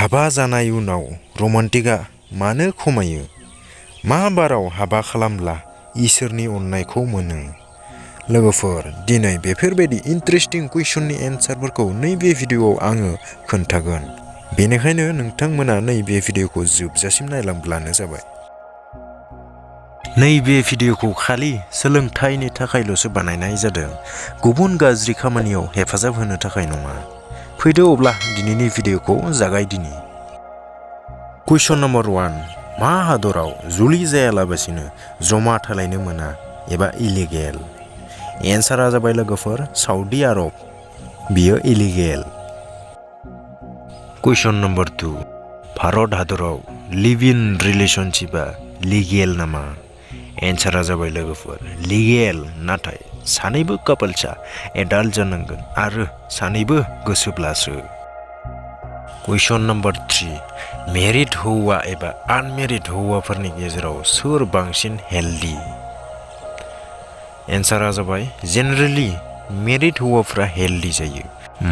हाबा जानाय उनाव रमान्टिकआ मानो खमायो? मा बाराव हाबा खालामब्ला इसोरनि अननायखौ मोनो? लोगोफोर, दिनै बेफोरबायदि इन्टारेस्टिं कुइसननि एन्सारफोरखौ नैबे भिडिअआव आङो खोन्थागोन। बेनिखायनो नोंथांमोना नैबे भिडिअखौ जोबजासिम नायलांब्लानो जाबाय। नैबे भिडिअखौ खालि सोलोंथाइनि थाखायल'सो बानायनाय जादों, गुबुन गाज्रि खामानियाव हेफाजाब होनो थाखाय नङा। फैदो अब्ला दिनैनि भिडिअखौ जागायदिनि। कुइसन नम्बर 1, मा हादराव जुलि जायालाबासिनो जमा थालायनो मोना एबा इलिगेल? एन्सारा जाबाय लोगोफोर सऊदी आरब, बियो इलिगेल। कुइसन नम्बर 2, भारत हादराव लिभ इन रिलेशनशिपआ लिगेल नामा? एन्सारा जाबाय लोगोफोर लिगेल, नाथाय सानैबो कापल्सआ एडाल्ट जानांगोन आरो सानैबो गोसोब्लासो। कुइसन नम्बर 3, मेरिड हौवा एबा आनमेरिड हौवाफोरनि गेजेराव सोर बांसिन हेल्दी? एन्सारा जाबाय जेनेरेलि मेरिड हौवाफ्रा हेल्दी जायो,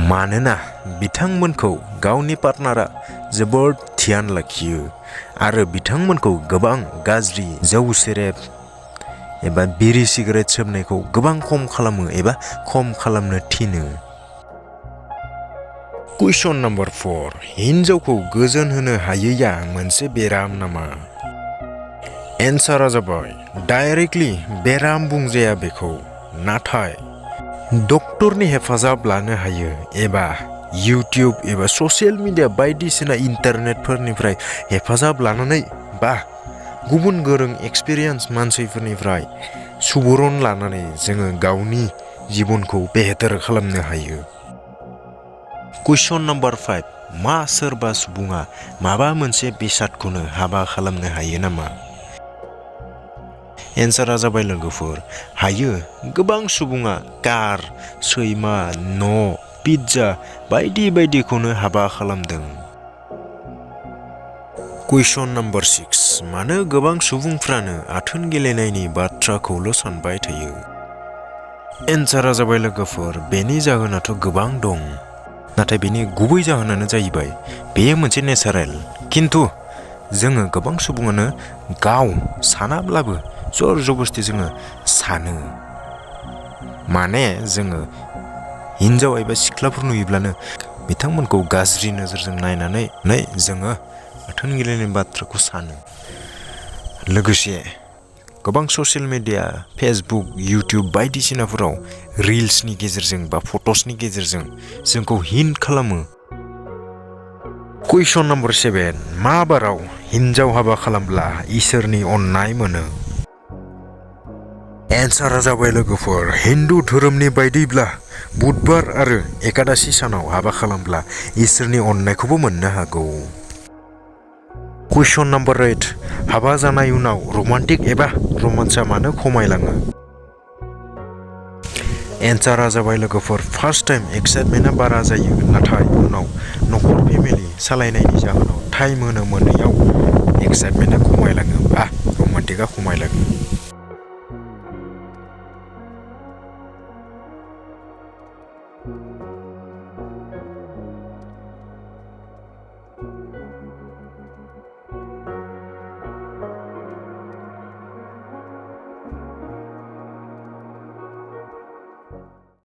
मानोना बिथांमोनखौ गावनि पार्टनारा जोबोद ध्यान लाखियो आरो बिथांमोनखौ गोबां गाज्रि जौ सेरेब एबा बिरि सिगारेट सोबनायखौ गोबां खम खालामो एबा खम खालामनो थिनो। कुइसन नम्बर 4, हिन्जावखौ गोजोन होनो हायैया मोनसे बेराम नामा? एन्सारा जाबाय डाइरेक्टलि बेराम बुंजाया बेखौ, नाथाय डक्टरनि हेफाजाब लानो हायो एबा इउटिउब एबा ससियेल मिडिया बायदिसिना इन्टारनेटफोरनिफ्राय हेफाजाब लानानै बा गुबुन गोरों एक्सपिरियेन्स मानसिफोरनिफ्राय सुबुरुन लानानै जोङो गावनि जिबनखौ बेहतर खालामनो हायो। कुइसन नम्बर 5, मा सोरबा सुबुङा माबा मोनसे बेसादखौनो हाबा खालामनो हायो नामा? एन्सारा जाबाय लोगोफोर हायो। गोबां सुबुङा कार, सैमा, न', पिज्जा बायदि बायदिखौनो हाबा खालामदों। कुइसन नम्बर 6, मानो गोबां सुबुंफ्रानो आथोन गेलेनायनि बाथ्राखौल' सानबाय थायो? एन्सारा जाबाय लोगोफोर बेनि जाहोनाथ' गोबां दं, नाथाय बेनि गुबै जाहोनानो जाहैबाय बेयो मोनसे नेचारेल, खिन्थु जोङो गोबां सुबुङानो गाव सानाब्लाबो जर जबस्ति जोङो सानो। माने जोङो हिन्जाव एबा सिख्लाफोर नुयोब्लानो बिथांमोनखौ गाज्रि नोजोरजों नायनानै जोङो आथोन गेलेनायनि बाथ्राखौ सानो। लोगोसे गोबां ससियेल मिडिया, फेसबुक, इउटिउब बायदिसिनाफोराव रिल्सनि गेजेरजों बा फट'सनि गेजेरजों जोंखौ हिन्ट खालामो। कुइसन नम्बर 7, मा बाराव हिन्जाव हाबा खालामब्ला इसोरनि अननाय मोनो? एन्सारा जाबाय लोगोफोर हिन्दु धोरोमनि बायदिब्ला बुधबार आरो एकादशी सानाव हाबा खालामब्ला इसोरनि अननायखौबो मोननो हागौ। कुइसन नम्बर 8, हाबा जानाय उनाव रमान्टिक एबा रमान्सआ मानो खमायलाङो? एन्सारा जाबाय लोगोफोर फार्स्ट टाइम एक्साइटमेन्टआ बारा जायो, नाथाय उनाव न'खर फेमिलि सालायनायनि जाहोनाव टाइम होनो मोनैयाव एक्साइटमेन्टआ खमायलाङो बा रमान्टिकआ खमायलाङो।